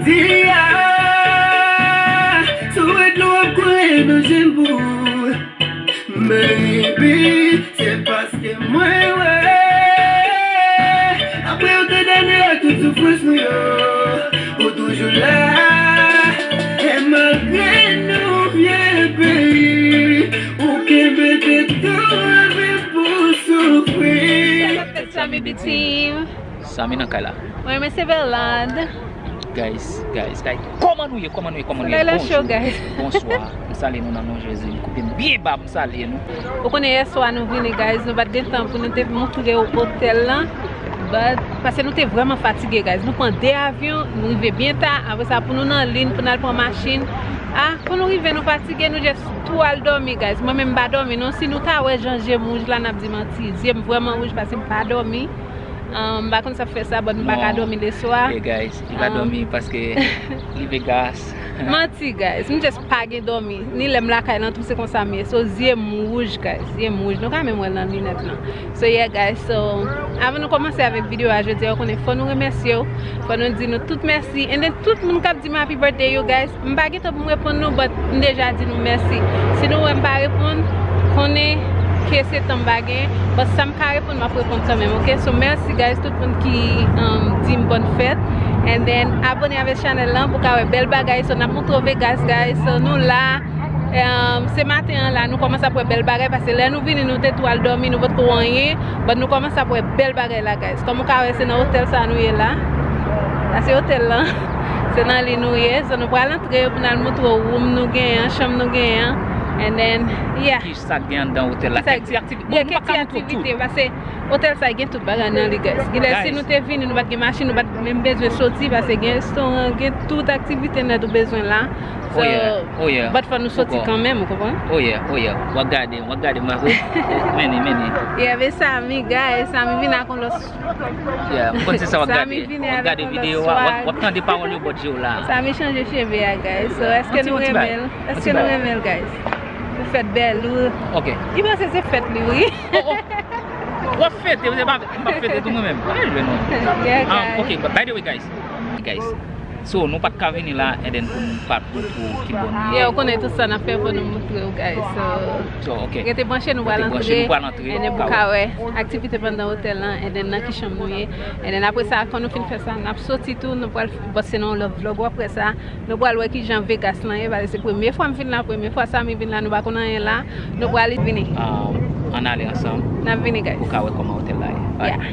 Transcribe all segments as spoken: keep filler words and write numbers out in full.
Tia, sou wèt lou ap koule nan je m pou ou. Baby, se paske mwen wè. Apre yon tan dane ak tout soufrans nou yo, ou toujou la. E malgre nou vye peyi, ou kenbe tèt ou anpil pou soufri. Sami Team. Sami nan kay la. Mwen, mwen se Verlande. Guys, guys, guys. Kòman nou ye? Kòman nou ye? Kòman nou ye? Solèy la cho, guys. Bonjou, bonswa. M salye nou nan non Jezi. M koupe m byen ba, m salye nou. Ou konnen yè swa nou vini, guys. Nou pa t gen tan pou nou te moutre w otèl lan. But, paske nou te vrèman fatige, guys. Nou pran de avyon, nou rive byen ta. Apre sa, pou nou nan liy, pou n al pran machin. Ah, pou nou rive, nou fatige, nou just tou al dòmi, guys. Mwen menm, m pa dòmi, non. Si nou ta wè jan je m wouj la, n ap di manti. Je m vrèman wouj paske m pa dòmi. Um, m pa konn sa k fè sa, but m pa ka dòmi leswa. Yeah, guys, li pa dòmi paske li Vegas. Manti, guys. M just pa gen dòmi. Ni lè m lakay lan tou, se konsa m ye. So, zye m wouj, guys. Zye m wouj. Nou ka menm wè l nan linèt lan. So, yeah, guys. So, avan nou kòmanse avèk videyo a jodi a, ou konnen fò nou remèsye w. Fò nou di nou tout mèsi. And then, tout moun k ap di m happy birthday yo, guys. M pa gen tan pou m reponn nou, but m deja di nou mèsi. Si nou wè m pa reponn, konnen ke se tan m pa gen, but sa m ka reponn, m ap reponn kanmenm, ok? So, mèsi, guys, tout moun ki, um, di m bòn fèt. And then, abòne avèk chanèl lan pou ka wè bèl bagay. So, n ap montre w Vegas, guys. So, nou la, um, se maten an la, nou kòmanse ap wè bèl bagay, paske lè nou vini, nou te tou al dòmi, nou potko wè anyen, but nou kòmanse ap wè bèl bagay la, guys. Kòm ou ka wè, se nan otèl sa nou ye la. Sa se otèl lan. Se nan li nou ye. So, nou pral antre pou n al montre w room nou genyen, chanm nou genyen. And then, yeah. Ki sa k gen anndan otèl la? Kèk ti aktivite. Bon, nou pa ka montre w tout. Paske otèl sa gen tout bagay nan li, guys. Genlè si nou te vini, nou pa t gen machin, nou pa t menm bezwen soti, paske gen restoran, gen tout aktivite nèt ou bezwen la. So, but fò nou soti kanmenm, ou konprann? Oh yeah, oh yeah. W ap gade, w ap gade, m ap mennen, mennen. Yeah, men Sami, guys, Sami vin ak yon lòt Yeah, m konn se sa w ap gade. W ap gade videyo a, w ap, w ap tande pawòl yo bò je w la. Sami chanje cheve a, guys. So, èske nou renmen l? Èske nou renmen l, guys? Pou fèt bèl, ou... Ok. Li panse se fèt li, wi. Oh, oh. W ap fete, se pa, m p ap fete tou mwen menm. Pa jwe non. Yeah, guys. Ah, ok, but by the way, guys. Guys. So, nou pa t ka vini la, and then pou nou pa t montre w ki bò nou ye. Yeah, ou konnen tout sa n ap fè, fò nou montre w, guys. So, rete branche, nou pral antre, and then pou ka wè aktivite pandan otèl lan, and then nan ki chanm nou ye. And then apre sa, kan nou fin fè sa, n ap soti tou, nou pral, but se nan yon lòt vlog, ou ap wè sa. Nou pral wè ki jan Vegas lan ye, paske se premye fwa m vin la, premye fwa Sami vin la, nou pa konn anyen la. Nou pral vini. Um, ann ale ansanm. N ap vini, guys. Pou ka wè kòman otèl la ye. Alright. Yeah.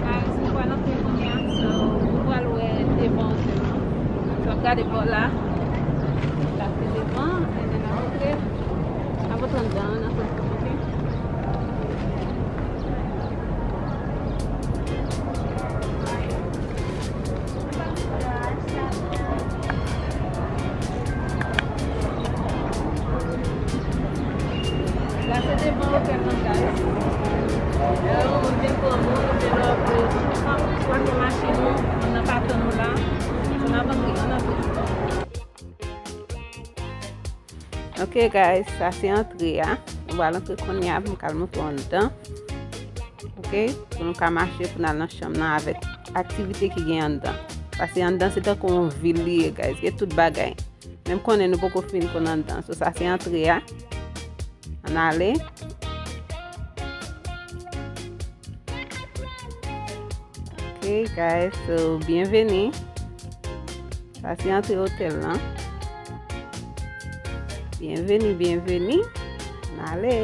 Guys, nou pral antre kounye a, so, nou pral wè devan otèl lan. So, ap gade bò la. Sa se devan, and then n ap antre. N ap antre anndan, n ap antre, ok? La se devan otèl lan, guys. Lè ou vin pran moun, oubyen lè w ap pran machin ou, moun nan pa tann ou la. Ann avanse, ann avanse. Ok, guys, sa se antre a. Nou pral antre kounye a pou m ka al montre w anndan. Ok? Pou nou ka mache pou n al nan chanm nan avèk aktivite ki gen anndan. Paske anndan se tankou yon vil li ye, guys. Gen tout bagay. Menm konnen nou poko fin konn anndan. So, sa se antre a. Ann ale. Ok, guys, so, byenveni. Sa se antre otèl lan. Byenveni, byenveni. Ann ale.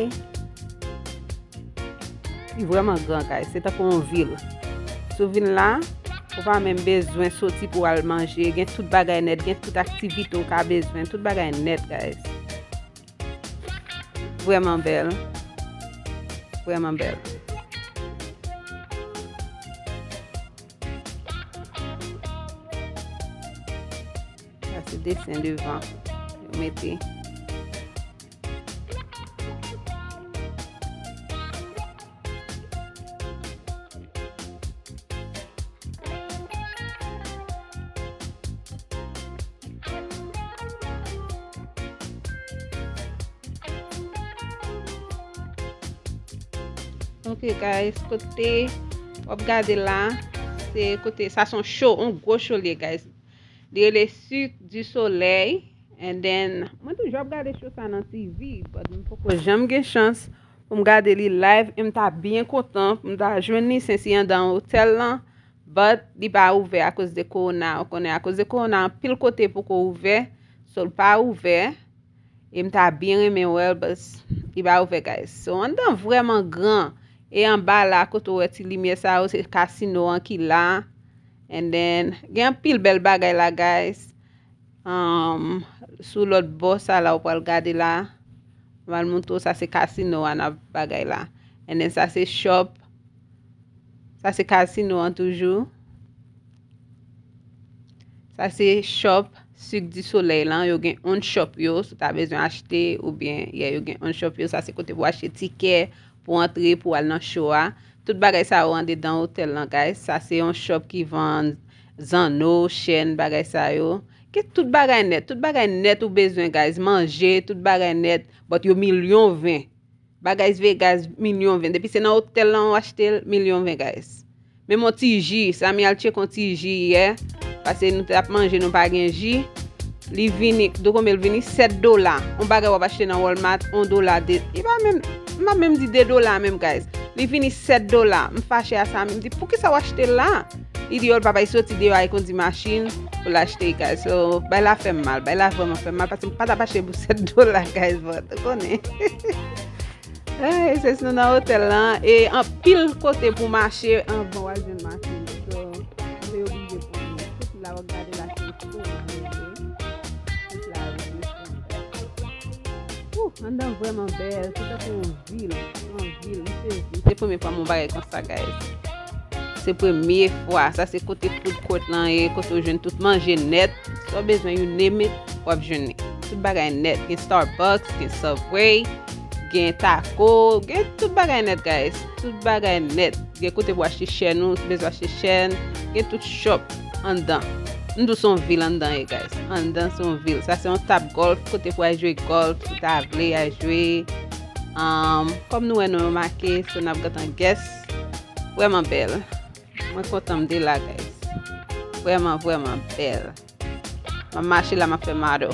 Li vrèman gran, guys. Se tankou yon vil. Si w vin la, ou pa menm bezwen soti pou w al manje. Gen tout bagay nèt, gen tout aktivite w ka bezwen. Tout bagay nèt, guys. Vrèman bèl. Vrèman bèl. Sa se desen devan yo mete. Ok, guys, kote w ap gade la, se kote, sa se yon show, yon gwo show li ye, guys. Li rele Cirque du Soleil. And then, mwen toujou ap gade show sa nan T V, but m poko janm gen chans pou m gade li live, e m ta byen kontan pou m ta jwenn li, sensi anndan otèl lan, but li pa ouvè akoz de kowona. Ou konnen, akoz de kowona, anpil kote poko ouvè, so l pa ouvè. E m ta byen renmen wè l, but li pa ouvè, guys. So, anndan vrèman gran. E anba la, kote w wè ti limyè sa yo, se kasino an ki la. And then, gen anpil bèl bagay la, guys. Um, sou lòt bò sa la, ou pral gade la. M pral montre w, sa se kasino a n ap bagay la. And then, sa se shop. Sa se kasino an toujou. Sa se shop Cirque du Soleil lan. Yo gen on shop yo, si w ta bezwen achte oubyen, yeah, yo gen on shop yo. Sa se kote pou achte tikè, pou antre, pou al nan show a. Tout bagay sa yo andedan otèl lan, guys. Sa se yon shop ki vann zanno, chèn, bagay sa yo. Gen tout bagay nèt. Tout bagay nèt ou bezwen, guys. Manje, tout bagay nèt. But yo milyon ven. Bagay Vegas, milyon ven. Depi se nan otèl lan ou achte l, milyon ven, guys. Menm yon ti ji, Samy al tcheke yon ti ji yè, paske nou t ap manje, nou pa gen ji. Li vini, do konbyen l vini? Sèt dola. Yon bagay w ap achte nan Walmart, yon dola, de, li pa menm, m pa menm di de dola menm, guys. Li vini sèt dola. M fache a Samy, m di, "Poukisa w achte l la?" Li di, "Yo, l pap ay soti deyò, ay kondi machin pou l achte, guys." So, bay la fè m mal, bay la vrèman fè m mal, paske m pa t ap achte pou sèt dola, guys, but, ou konnen. Ay, se nou nan otèl lan, e anpil kote pou mache anvan w al jwenn machin. So, ou te oblije pran tout la, w ap gade la, se restoran li ye. Tout la, restoran. Ouh, anndan vrèman bèl, se tankou yon vil, yon vil, m sezi. Se premye fwa m wè yon bagay konsa, guys. Se premye fwa. Sa se kote food court lan ye, kote w jwenn tout manje nèt. Sa w bezwen, you name it, w ap jwenn li. Tout bagay nèt. Gen Starbucks, gen Subway, gen taco, gen tout bagay nèt, guys. Tout bagay nèt. Gen kote pou achte chèn ou, si w bezwen achte chèn. Gen tout shop anndan. M di w se yon vil anndan ye, guys. Anndan se yon vil. Sa se yon tab gòlf, kote pou al jwe gòlf, si w ta vle al jwe. Um, kòm nou wè non yo make, so n ap gentan guess. Vrèman bèl. Mwen kontan m te la, guys. Vrèman, vrèman bèl. M ap mache la, m ap fè model.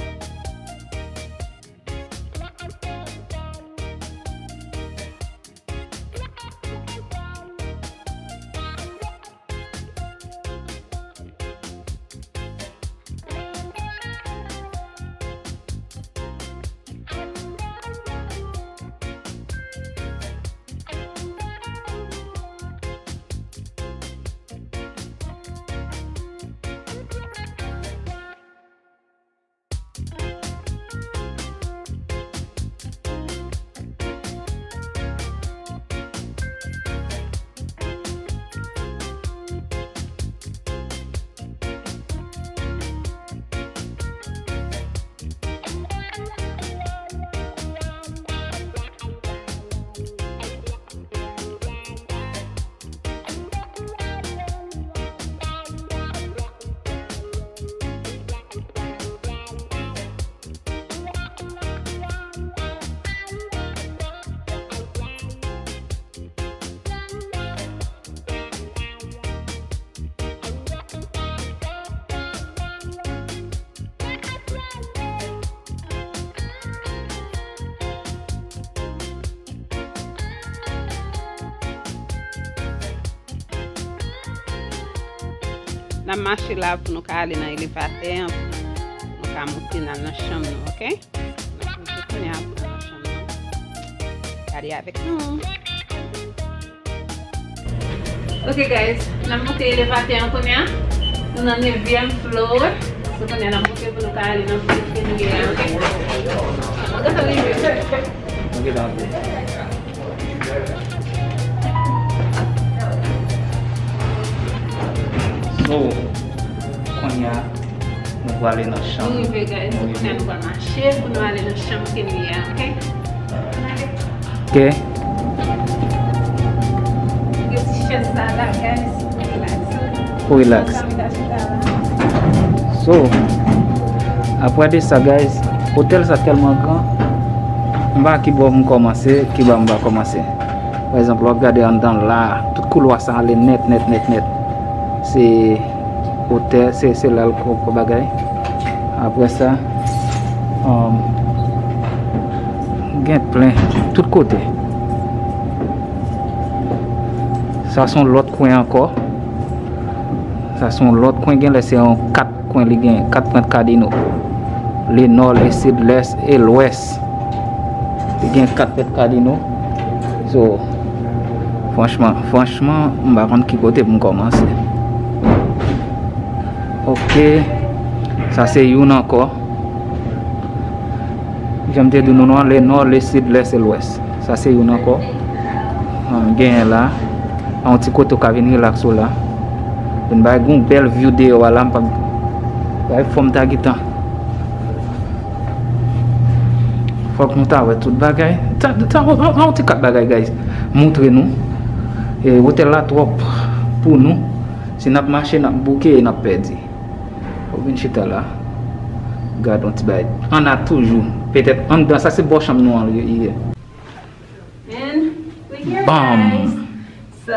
N ap mache la pou nou ka ale nan elevatè an, pou nou ka monte nan, nan chanm nou, oke? N ap monte kounye a pou nou nan chanm nou. Gade avèk nou. Ok, guys, n ap monte elevatè an kounye a. Nou nan nevyèm floor. So, kounye a n ap monte pou nou ka ale nan floor ke nou ye a, ok? Mwen gentan rive. Ok, danse. So, kounye a, nou prale nan chanm. Nou rive, guys. Nou rive. Kounye a nou pral mache pou nou ale nan chanm ke nou ye a, ok? Ok. Gen ti chèz sa la, guys, pou relax. Pou relax. Sa m ta chita la. So, apre de sa, guys, otèl sa tèlman gran, m pa ki bò pou m kòmanse, ki bò m va kòmanse. Pa egzanp, w ap gade anndan la, tout koulwa sa ale nèt, nèt, nèt, nèt. Se Otè, se, se la l ko, ko bagay. Apre sa, um, gen plen tout kote. Sa se yon lòt kwen ankò. Sa se yon lòt kwen, gen lè se yon kat kwen li gen, kat pwent kadino. Le nò, le sid, lès e lwès. Li gen kat pwent kadino. So, franchman, franchman, m pa konn ki kote pou m kòmanse. Ok, sa se youn ankò. Jan m te di nou an, le nò, le sid, lès e lwès. Sa se youn ankò. An, genyen la. Yon ti kote w ka vin rilaks ou la. Vin bay gon bèl view deyò a la, m pa bay fòm ta gentan. Fòk nou ta wè tout bagay. Ta, ta, an, an, an ti kat bagay, guys. Montre nou. E, otèl la twòp pou nou. Si n ap mache, n ap bouke e n ap pèdi. Ou vin chita la. Gad yon ti bagay. Ann a toujou. Petèt anndan, sa se bò chanm nou an li ye. And we here, Bam! Guys. So,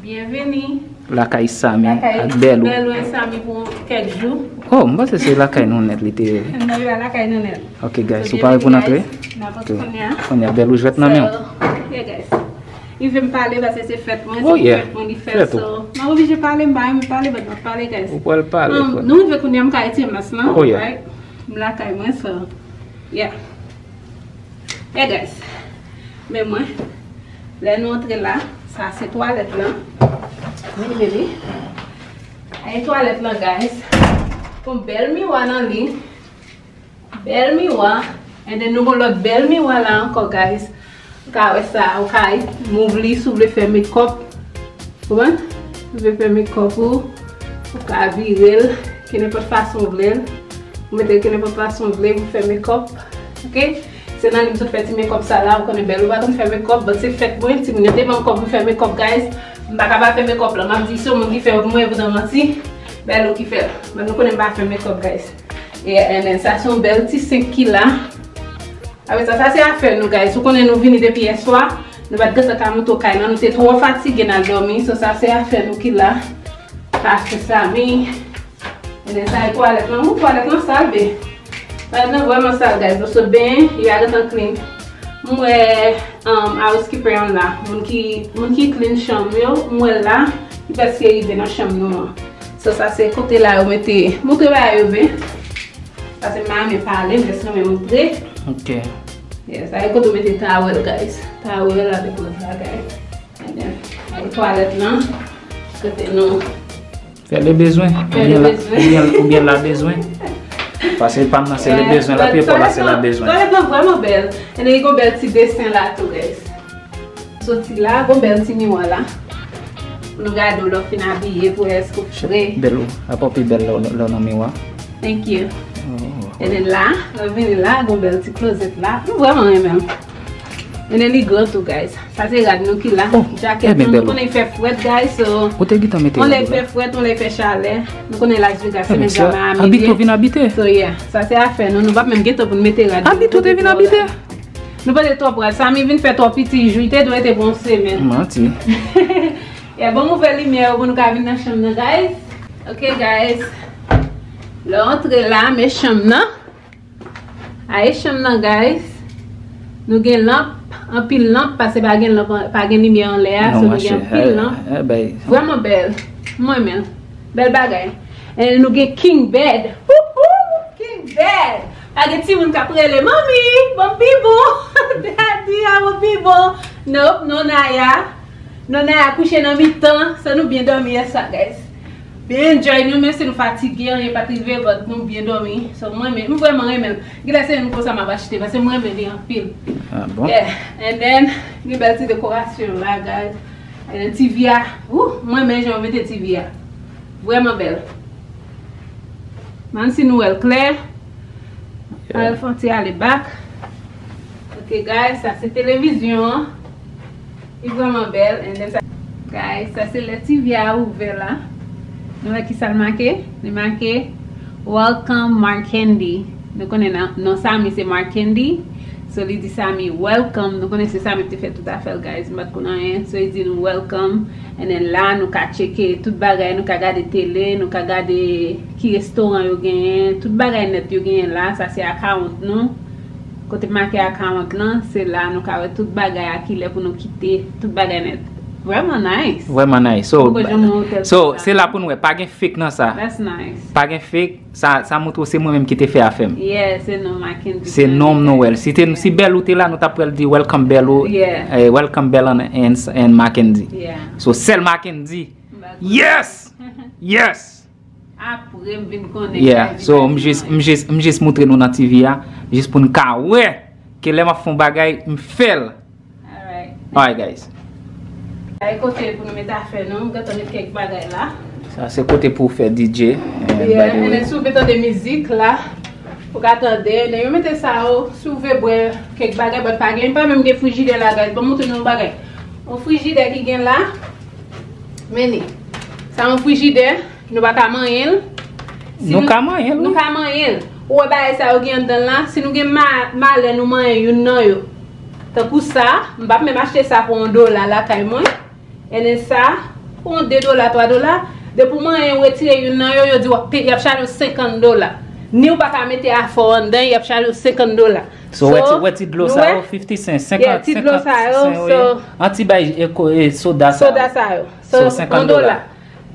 byenveni. Lakay Samy lakay ak Bèlou. Bèlou e Samy pou kèk jou. Oh, m panse se lakay nou nèt li te ye. Non, li pa lakay nou nèt. Ok, guys, so, ou pare pou n antre? N ap antre kounye a. Kounye a, Bèlou jwèt nan men w. So, yeah, guys. Li vle m pale paske se fèt mwen, oh, yeah, se fèt mwen li fè. Fèt ou. So, m oblije pale, m pa renmen pale, but m ap pale, guys. Ou pral pale, um, frè. Nou rive kounye a, m ka retire mas lan, oh, yeah, right? M lakay mwen, so, yeah. Yeah, guys. Men mwen, lè nou antre la, sa se twalèt lan. Vini, baby. Ay, twalèt lan, guys. Gon bèl miwa nan li. Bèl miwa. And then nou gon lòt bèl miwa la ankò, guys. Ou ka wè sa, ou ka move li si w vle fè makeup. Konprann? Si w vle fè makeup ou, ou ka vire l kenenpòt fason w vle l. Ou mete l kenenpòt fason w vle pou fè makeup. Ok? Se nan li m sot fè ti makeup sa la, ou konnen Bèlou pa konn fè makeup, but se fèt mwen, timoun yo te ban m kòb pou fè makeup, guys. M pa ka pa fè makeup lan. M ap di se yon moun ki fè yo pou mwen, poutan manti. Bèlou ki fè l. But nou konnen m pa fè makeup, guys. Yeah, and then sa se yon bèl ti senk ki la. Apre sa, sa se afè nou, guys. Ou konnen nou vini depi yèswa. Nou pa t gentan ka monte kay lan. Nou te twò fatige n al dòmi. So, sa se afè nou ki la. Sa se Samy. And then sa e twalèt lan. Ou, twalèt lan sal, be. Twalèt lan vrèman sal, guys. Nou sot benyen, li a gentan clean. M wè, um, housekeeper an la. Moun ki, moun ki clean chanm yo, m wè l la. Li prèske rive nan chanm nou an. So, sa se kote la yo mete, montre bagay yo byen. Paske m pa renmen pale, m just renmen montre. Ok. Yeah, sa e kote w mete towel, guys. Towel avèk lòt bagay. And then, twalèt lan, kote nou fè le bezwen, fè le bezwen. Oubyen, oubyen, oubyen la bezwen. Paske pa m nan se le bezwen, la, but twalèt lan, twalèt lan vrèman bèl. And then, li gon bèl ti desen la tou, guys. Soti la, gon bèl ti miwa la. Pou nou gade w lè w fin abiye pou èske w fre. Bèl ou. Apa w pi bèl lè w, lè w nan miwa. Thank you. Oh. And then la, lè w vini la, gon bèl ti closet la. M vrèman renmen l. And then li gran tou, guys. Sa se rad nou ki la. Oh, jacket nou, nou konnen fè frèt, guys. So, ou te gentan mete rad ou la? On lè fè frèt, on lè fè chalè. Nou konnen Las Vegas, se menm jan Miami. Abite ou vin abite. So, yeah. Sa se afè nou. Nou p ap menm gentan pou n mete rad nou. Abite ou te vin abite. Nou pote twòp rad. Samy vin fè twò piti jou, li te dwe rete pou yon semèn. Manti. Yeah, bon, m ouvè limyè yo pou nou ka vin nan chanm nan, guys. Ok, guys. Lè w antre la, men chanm nan. Aye chanm nan, guys. Nou gen lanp, anpil lanp, paske pa gen lanp, pa gen limyè anlè a, so nou gen anpil lanp. Vrèman bèl. M renmen l. Bèl bagay. And nou gen king bed. Wouhou! King bed. Pa gen timoun k ap rele, "Manmi, ban m bibo." "Daddy, a ban m bibo." Nope, non, Naya. Non, Naya kouche nan mitan. So nou byen dòmi yèswa, guys. Byen enjoy nou, menm si nou fatige, anyen pa t rive, but nou byen dòmi. So mwen menm, m vrèman renmen l. Genlè se youn konsa m ap achte, paske mwen renmen li anpil. Ah bon? Yeah. And then, gen bèl ti dekorasyon la, guys. And then T V a, wouh, mwen renmen jan yo mete T V a. Vrèman bèl. Menm si nou wè l klè, yeah, al fè yon ti ale back. Ok, guys, sa se televizyon an. Li vrèman bèl. And then sa, guys, sa se lè T V a ouvè la. Nou wè ki sa l make? Li make, "Welcome, Markendi." Nou konnen nan, non Samy se Markendi. So li di Samy, "Welcome." Nou konnen se Samy ki te fè tout afè l, guys. M pa t konn anyen. So li di nou, "Welcome." And then la, nou ka tcheke tout bagay, nou ka gade tele, nou ka gade ki restoran yo genyen, tout bagay nèt yo genyen la. Sa se account nou. Kote m make account lan, se la nou ka wè tout bagay a kilè pou nou kite, tout bagay nèt. Vrèman nice. Vrèman nice. So, so se la pou nou wè, pa gen fake nan sa. That's nice. Pa gen fake. Sa, sa montre w se mwen menm ki te fè afè m. Yeah, se non Mackendy. Se non m nou wè l. Si te, si Bèlou te la, nou t ap pral di welcome Bèlou. Yeah. Eh, welcome Bèlou and, and, and Mackendy. Yeah. So, sèl Mackendy. Yes! Yes! Apre m vin konnen. Yeah, so m jis, m jis, m jis montre nou nan T V a, jis pou n ka wè ke lè m ap fè yon bagay, m fè l. Alright. Alright, guys. Ay, kote pou nou met afè nou, m gentan met kèk bagay la. Sa se kote pou w fè D J. Yeah, and then si w vle tande mizik la, ou ka tande. And then yo mete sa yo, si w vle bwè kèk bagay, but pa gen, pa menm gen frijidè la, guys. Ban m montre nou yon bagay. Yon frijidè ki gen la, men li. Sa yon frijidè. Nou pa ka manyen l. Nou ka manyen l, wi. Nou ka manyen l. Ou wè bagay sa yo gen anndan l la? Si nou gen ma, malè nou manyen youn nan yo. Tankou sa, m p ap menm achte sa pou yon dola lakay mwen. And then sa, pou yon de dola, twa dola. Depi w manyen, w retire youn nan yo, yo di w ap peye, y ap chaje w senkant dola. Ni w pa ka mete afè w anndan, y ap chaje w senkant dola. So, wè ti, wè ti dlo sa yo, fifty cent, senkant, senkant, senkant, wi. An ti bay, e, soda sa yo. Soda sa yo. So, senkant dola.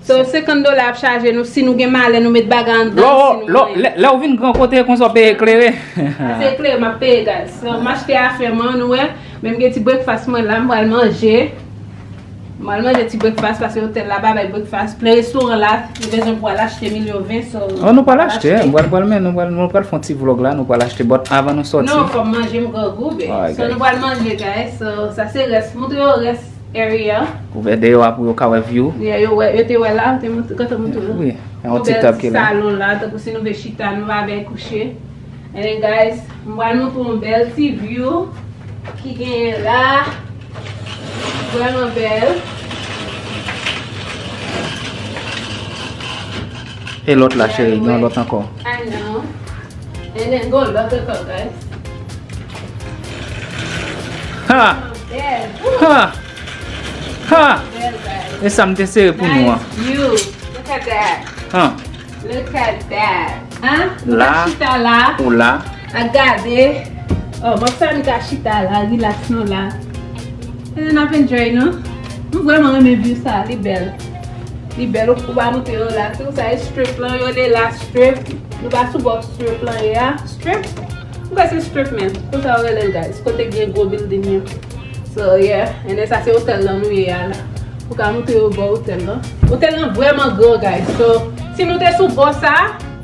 So, senkant dola ap chaje nou si nou gen malè nou met bagay anndan, si nou manyen. Lè, lè w vin gran kote konsa w peye klere. Se klere m ap peye, guys. So, m achte afè mwen, nou wè. Men m gen ti breakfast mwen la, m pral manje. M pral manje ti breakfast paske otèl la pa bay breakfast. Plen restoran la, nou bezwen pou al achte milyon ven, so. Oh, nou pral achte, m pral, pral, men nou pral, nou pral fè yon ti vlog la, nou pral achte, but avan nou sòti. Non, fò m manje, m grangou, babe. So, nou pral manje, guys. So, sa se rès, montre yo rès area. Ouvè deyò a pou yo ka wè view. Yeah, yo wè, yo te wè la, yo te montre, yo te montre yo. Wi, yon ti tab ki la. Yon bèl ti salon la, tankou si nou vle chita, nou pa bèl kouche. And then, guys, m pral montre yon bèl ti view ki genyen la. Vrèman bèl. E lòt la, cheri, gen lòt ankò. I know. And then, gon lòt ankò, guys. Ha! Ha! Ha! E sa m te sere pou nou an. Nice view. Look at that. Ha! Look at that. Ha? Nou ka chita la. Ou la. A gade. Oh, mwen sa nou ka chita la, relax nou la. E n ap enjoy nou. M vrèman renmen view sa, li bèl. Li bèl, ou pa montre yo la tou. Sa e strip lan, yo rele la strip. Nou pa sou bò strip lan ye a. Strip? M kwè se strip menm. Konsa yo rele l, guys. Kote gen gwo building yo. So, yeah. And then sa se otèl lan nou ye a la. Ou ka montre yo bò otèl lan. Otèl lan vrèman gran, guys. So, si nou te sou bò sa,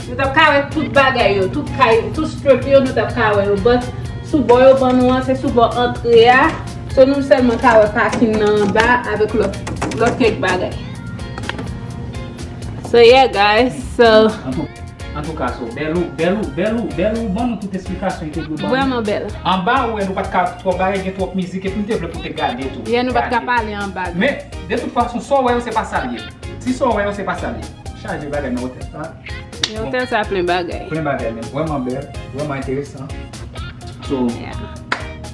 nou t ap ka wè tout bagay yo, tout kay, tout strip yo, nou t ap ka wè yo. But, sou bò yo ban nou an, se sou bò antre a. So, nou sèlman ka wè pakin nan anba avèk lòt, lòt kèk bagay. So, yeah, guys. So, Antouka, so, Bèlou, Bèlou, Bèlou, Bèlou ban nou tout esplikasyon li te dwe ban nou. Vrèman bèl. Anba, ou wè, nou pa t ka twò bagay, gen twòp mizik, epi m te vle pou te gade tou. Yeah, nou pa t ka pale anba. Men, de tout fason, sa w wè yo, se pa sa l ye. Si sa w wè yo, se pa sa l ye. Chaje bagay nan otèl sa. Otèl sa plen bagay. Plen bagay, men vrèman bèl, vrèman enteresan. So, yeah.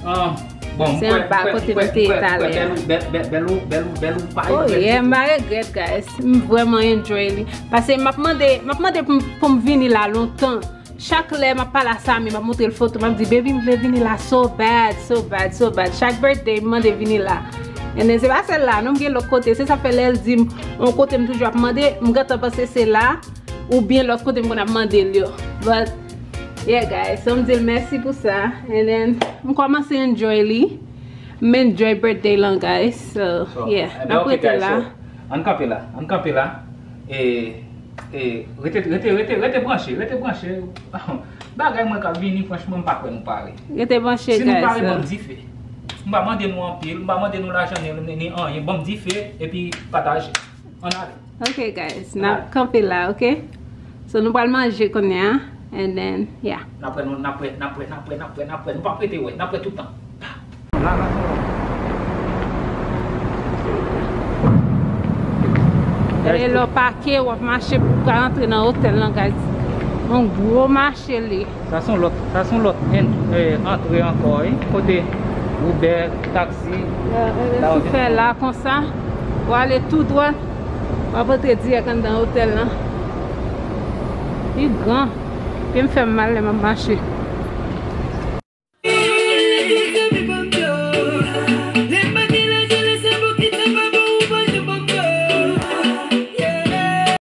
Ah, bon, se anba kote nou te ye talè a. Bèlou, Bèlou, Bèlou, Bèlou pa regrèt. Oh, yeah, m pa regrèt, guys. M vrèman enjoy li. Paske m ap mande, m ap mande pou m, pou m vini la lontan. Chak lè m ap pale a Samy, m ap montre l foto, m ap di, "Baby, m vle vini la so bad, so bad, so bad." Chak birthday, m mande vini la. And then, se pa sèl la, non, m gen lòt kote. Se sa fè lè l di m, yon kote m toujou ap mande, m gentan panse se la. Oubyen lòt kote m konn ap mande l yo. But, yeah, guys, so m di l mèsi pou sa. And then, m kòmanse enjoy li. M enjoy birthday lan, guys. So, yeah, n ap rete la. Ann kanpe la, ann kanpe la. E, e, rete, rete, rete, rete branche, rete branche. Bagay mwen k ap vini, franchman, m pa kwè nou pare. Rete branche, guys. Si nou pare, ban m dife. M pa mande nou anpil, m pa mande nou lajan ni, ni, ni anyen. Ban m dife, epi pataje. Ann ale. Ok, guys, n ap kanpe la, ok? So, nou pral manje kounye a, and then, yeah. N ap wè, nou, n ap wè, n ap wè, n ap wè, n ap wè, n ap wè. Nou p ap rete wè, n ap wè tout tan. Pa. La, la, la. Gade lè w pake, w ap mache pou w ka rantre nan otèl lan, guys. Yon gwo mache li. Sa se yon lòt, sa se yon lòt en- eh, antre ankò, wi. Kote Uber, taksi. Lè ou fè la konsa, ou ale tou dwat, w ap antre dirèk anndan otèl lan. Li gran. Pye m fè m mal lè m ap mache.